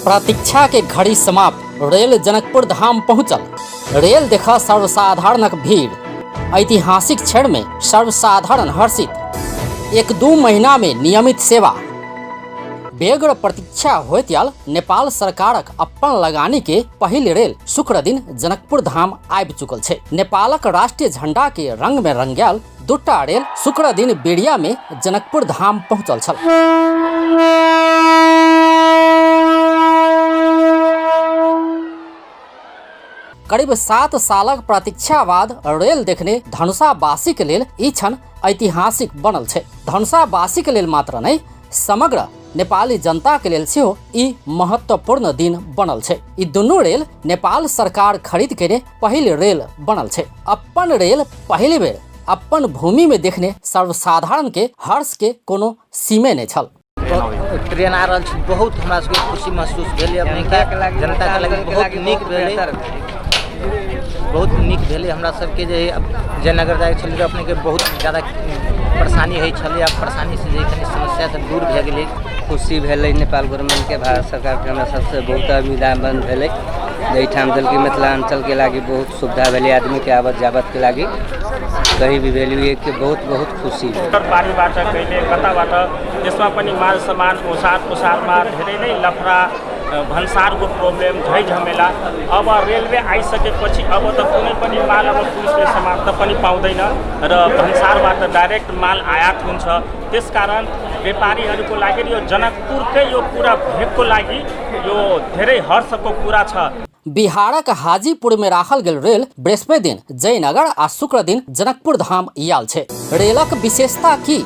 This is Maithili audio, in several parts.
प्रतीक्षा के घड़ी समाप्त, रेल जनकपुर धाम पहुंचल। रेल देख सर्वसाधारणक भीड़। ऐतिहासिक क्षण में सर्वसाधारण हर्षित। 1-2 महीना में नियमित सेवा। बेगर प्रतीक्षा होइत आयल नेपाल सरकारक अपन लगानी के पहिल रेल शुक्र दिन जनकपुर धाम आबि चुकल छै। नेपालक राष्ट्रीय झंडा के रंग में रंगायल दूटा रेल शुक्र दिन बेरिया में जनकपुर धाम पहुंचल छल। करीब 7 सालक प्रतीक्षा बाद रेल देखने धनुषावासी के लेल ई क्षण ऐतिहासिक बनल छै। धनुषावासी के लेल मात्र नहि, समग्र नेपाली जनता के लेल सेहो ई महत्वपूर्ण दिन बनल छै। ई दुनू रेल नेपाल सरकार खरीद के पहिल रेल बनल छै। अपन रेल पहिल बेर अपन भूमि में देखने सर्वसाधारण के हर्ष के कोनो सीमे नहि छल। ट्रेन आ रहल छै, बहुत हमरा सबके खुशी महसूस भेलै। अपनेके जनताके लागि बहुत नीक भेलै, बहुत नीक भेलै। हमरा सबके जे जयनगर जाइ छलै तऽ अपनेके बहुत ज्यादा परेशानी होइ छलै, आब परेशानी से जे कनि समस्या से दूर भए गेलै। खुशी भेलै नेपाल गवर्नमेंटके, भारत सरकारके हमरा सबसे बहुत अभिनंदन भेलै। एहिठाम देलकै मिथिलाञ्चलके लागि बहुत सुविधा भेलै, आदमीके आवत जावतके लागि कहीँ भी भेलिए के बहुत बहुत खुशी भेल। पारीबाट कहिले कताबाट त्यसमा पनि माल सामान ओसार पसारमा धेरै नै लफडा, भन्सारको प्रब्लम, झै झमेला। अब रेलवे आइसकेपछि अब त कुनै पनि माल अब पुलिसले समात्न पनि पाउँदैन र भन्सारबाट डाइरेक्ट माल आयात हुन्छ। त्यसकारण व्यापारीहरूको लागि यो जनकपुरकै यो पुरा भेगको लागि यो धेरै हर्षको कुरा छ। बिहारक हाजीपुर में राखल गेल रेल बृहस्पति दिन जयनगर आ शुक्र दिन जनकपुर धाम आयल छै। रेलक विशेषता की?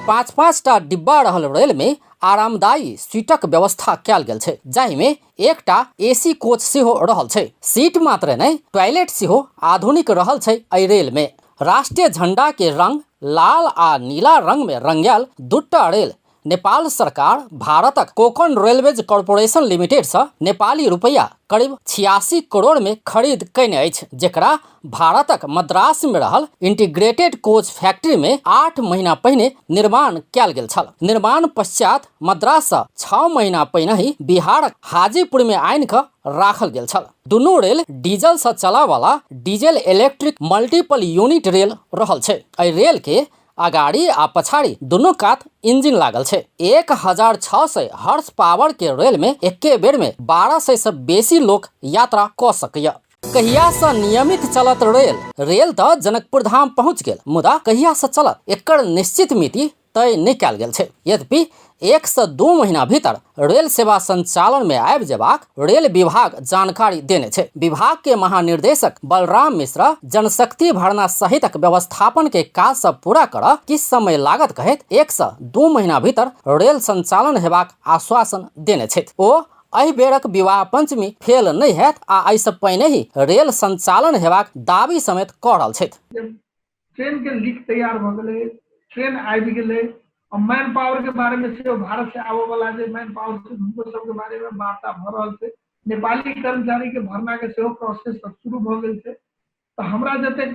5-5 टा डिब्बा रहल रेल में आरामदायी सीटक व्यवस्था कयल गेल छै, जाहि में एकटा एसी कोच सेहो रहल छै। सीट मात्र नहि, टॉयलेट सेहो आधुनिक रहल छै एहि रेल में। राष्ट्रीय झंडा के रंग लाल आ नीला रंग में रंगायल दूटा रेल नेपाल सरकार भारतक कोकण रेलवेज कॉर्पोरेशन लिमिटेड से नेपाली रुपैया करीब 86 करोड़ में खरीद कयने अछि, जेकरा भारतक मद्रास में रहल इंटीग्रेटेड कोच फैक्ट्री में 8 महीना पहिने निर्माण कयल गेल छल। निर्माण पश्चात मद्रास से 6 महीना पहिने ही बिहारक हाजीपुर में आनि कऽ राखल गेल छल। दुनू रेल डीजल से चलय वाला diesel electric multiple unit rail रहल छै। एहि रेल के अगाड़ी आ पछाड़ी दुनू कात इंजन लागल छै। 1600 हॉर्स पावर के रेल में एके बेर में 1200 से बेसी लोक यात्रा कऽ सकैया। कहिया से नियमित चलत रेल? रेल तऽ जनकपुर धाम पहुंच गेल, मुदा कहिया से चलत एकर निश्चित मिति तय नहि कयल गेल छै। यद्यपि 1 से 2 महीना भीतर रेल सेवा संचालन में आबि जेबाक रेल विभाग जानकारी देने छै। विभाग के महानिर्देशक बलराम मिश्रा जनशक्ति भरना सहितक व्यवस्थापन के काज सब पूरा करऽ किछु समय लागत कहैत 1 से 2 महीना भीतर रेल संचालन हेबाक आश्वासन देने छथि। ओ एहि बेरक विवाह पंचमी फेल नहि हैत आ एहिसँ पहिने ही रेल संचालन हेबाक दावी समेत कऽ रहल छथि। ट्रेन के लीक तैयार भऽ गेलै, ट्रेन आबि गेलै। आ मैन पावर के बारे में सेहो भारत से आबऽ वाला जे मैन पावर छै हुनको सबके बारे में वार्ता भऽ रहल छै। नेपाली कर्मचारी के भरना के सेहो प्रोसेस सब शुरू भऽ गेल छै। तऽ हमरा जतेक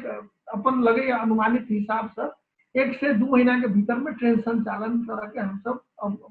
अपन लगैया अनुमानित हिसाब से 1 से 2 महीना के भीतर में ट्रेन संचालन करऽ के हमसब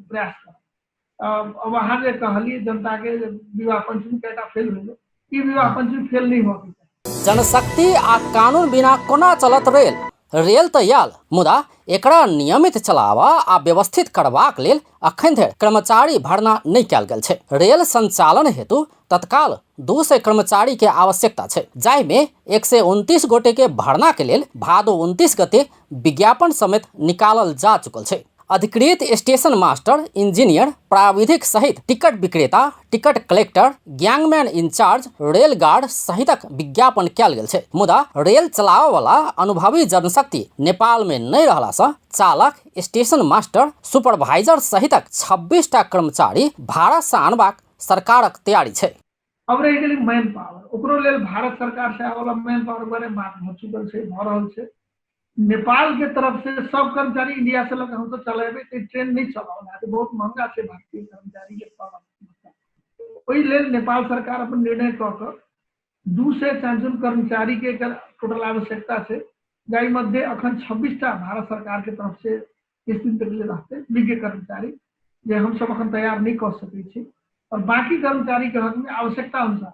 प्रयास करब। अब अहाँ जे कहलियै जनता के विवाह पंचमी कएटा फेल भेलै, ई विवाह पंचमी फेल नहि भऽ सकैत। जनशक्ति आ कानून बिना कोना चलत रेल? रेल तऽ आयल, मुदा एकरा नियमित चलाबऽ आ व्यवस्थित करबाक लेल अखन धरि कर्मचारी भर्ना नहि कयल गेल छै। रेल संचालन हेतु तत्काल 200 कर्मचारी के आवश्यकता छै, जाहिमे 129 गोटे के भर्ना के लेल भादो 29 गते विज्ञापन समेत निकालल जा चुकल छै। अधिकृत स्टेशन मास्टर, इंजीनियर, प्राविधिक सहित टिकट विक्रेता, ticket collector, gangman in charge, rail guard सहितक विज्ञापन कयल गेल छै। मुदा रेल चलाबऽ वाला अनुभवी जनशक्ति नेपाल में नहि रहला सँ चालक, स्टेशन मास्टर, सुपरवाइजर सहितक 26 टा कर्मचारी भारत सँ आनबाक सरकारक तैयारी छै। अब रहि गेलै मैन पावर, ओकरो लेल भारत सरकार से आबऽ वाला मैन पावर के बारे में बात भऽ चुकल छै, भऽ रहल छै। नेपाल के तरफ से सब कर्मचारी इंडिया से लऽ हमसब चलेबै तऽ ट्रेन नहि चलाओल हेतै, बहुत महंगा छै भारतीय कर्मचारी के पालन। ओहि लेल नेपाल सरकार अपन निर्णय कऽ कऽ 200 चारि कर्मचारी के एकर टोटल आवश्यकता छै, जाहि मध्य अखन 26 टा भारत सरकार के तरफ से किछु दिन तक लेल रहतै विज्ञ कर्मचारी, जे हमसब अखन तैयार नहि कऽ सकै छी। आओर बाँकी कर्मचारीके हकमे आवश्यकता अनुसार।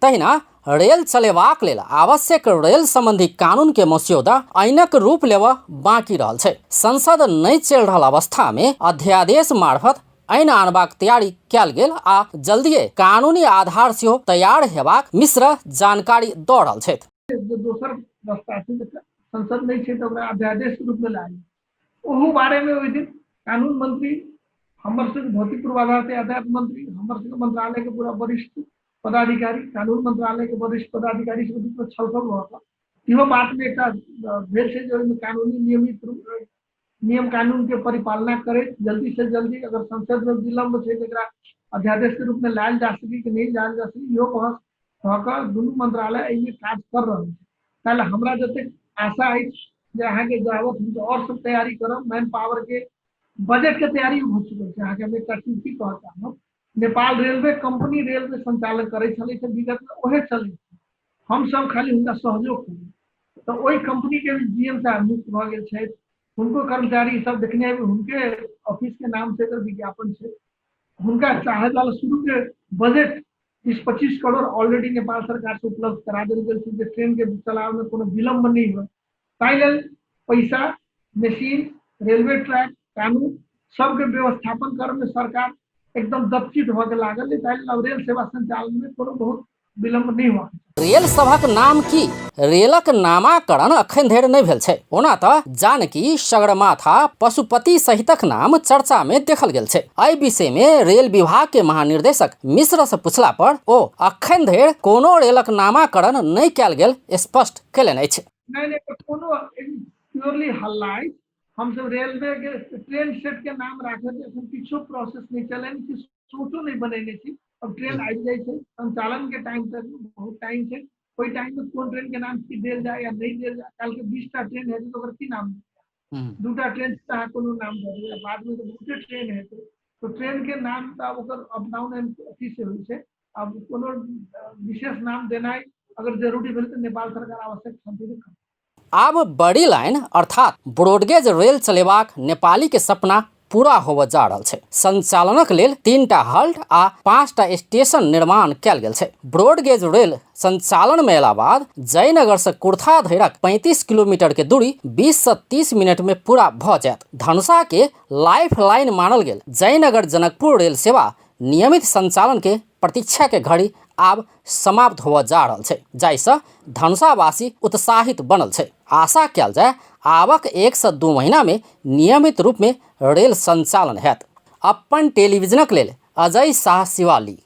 तहिना रेल चलेबाक लेल आवश्यक रेल संबंधी कानून के मस्यौदा ऐनक रूप लेबऽ बाकी रहल छै। संसद नहि चलि रहल अवस्था में अध्यादेश मार्फत ऐन आनबाक तैयारी कयल गेल आ जल्दिए कानूनी आधार सेहो तैयार हेबाक मिश्र जानकारी दऽ रहल छथि। जे दोसर रास्ता छै, संसद नहि छै तऽ ओकरा अध्यादेश के रूप में लायल, ओहू बारेमे ओहि दिन कानून मंत्री, हमर सबके भौतिक पूर्वाधार यातायात मंत्री, हमर सबके मंत्रालय के पूरा वरिष्ठ पदाधिकारी, कानून मंत्रालय के वरिष्ठ पदाधिकारी सबके बीचमे छलफल भऽ कऽ इहो बातमे एकटा भेल छै जे ओहिमे कानूनी नियमित रूप नियम कानून के परिपालना करैत जल्दी से जल्दी अगर संसद में विलम्ब छै तऽ एकरा अध्यादेश के रूप में लायल जा सकी कि नहि लायल जा सकी, इहो बहस भऽ कऽ दुनू मंत्रालय एहिमे काज कर रहल छै। ताहि हमरा जतेक आशा अछि जे अहाँके जाबत हम आओर सब तैयारी करब, मैन पावर के बजट के तैयारी भऽ चुकल छै। अहाँके हम एकटा चीज की कहऽ चाहब, नेपाल रेलवे कंपनी रेलवे संचालन करै छलै से विगतमे ओहे चलै छै, हमसब खाली हुनका सहयोग करी। तऽ ओहि कंपनी के भी जी एम साहब नियुक्त भऽ गेल छथि, हुनको कर्मचारी सब देखने हेबै, हुनके ऑफिस के नाम से एकर विज्ञापन छै। हुनका चाहे वाला शुरू के बजट 20-25 करोड़ ऑलरेडी नेपाल सरकार से उपलब्ध करा देल गेल छै जे ट्रेन के चलावे में कोनो विलम्ब नहि हुए, ताहि लेल पैसा, मशीन, रेलवे ट्रैक, कानून सबके व्यवस्थापन करे में सरकार एकदम दत्तचित भऽ के लागल है। ताहि लेल अब रेल सेवा संचालन में कोनो बहुत विलम्ब नहि हुआ। रेल सभक नाम की? रेलक नामाकरण अखन धरि नहि भेल छै। ओना तऽ जानकी, सगरमाथा, पशुपति सहितक नाम चर्चा में देखल गेल छै। एहि विषय में रेल विभाग के महानिर्देशक मिश्र से पूछला पर ओ अखन धरि कोनो रेलक नामाकरण नहि कयल गेल स्पष्ट कयलनि अछि। नहि नहि, कोनो प्योरली हल्ला अछि। हमसब रेलवे के ट्रेन सेट के नाम राखल एखन किछो प्रोसेस नहि चलनि कि सोचो नहि बनेने छी। अब ट्रेन आबि जाइ छै, संचालन के टाइम तक बहुत टाइम छै, ओहि टाइम में कोन ट्रेन के नाम की देल जाय या नहि देल जाय। काल्हि के 20टा ट्रेन हेतै तऽ ओकर की नाम? दूटा ट्रेन से अहाँ कोनो नाम दऽ देबै, बाद में तऽ बहुते ट्रेन हेतै, तऽ ट्रेन के नाम तऽ आब ओकर अप डाउन एंड अथी से होइ छै। आब कोनो विशेष नाम देनाइ अगर जरूरी भेल तऽ नेपाल सरकार आवश्यक क्षमता करतै। आब बड़ी लाइन अर्थात ब्रॉडगेज रेल चलेबाक नेपाली के सपना पूरा होबऽ जा रहल छै। संचालनक लेल 3टा हल्ट आ 5टा स्टेशन निर्माण कयल गेल छै। ब्रॉडगेज रेल संचालन में अयला बाद जयनगर से कुर्था धरिक 35 किलोमीटर के दूरी 20 से 30 मिनट में पूरा भऽ जायत। धनुषा के लाइफ लाइन मानल गेल जयनगर जनकपुर रेल सेवा नियमित संचालन के प्रतीक्षा के घड़ी आब समाप्त होबऽ जा रहल छै, जाहिसँ धनुषावासी उत्साहित बनल छै। आशा कयल जाय आबक 1 से 2 महीना में नियमित रूप में रेल संचालन हैत। अपन टेलीविजनक लेल अजय शाह शिवाली।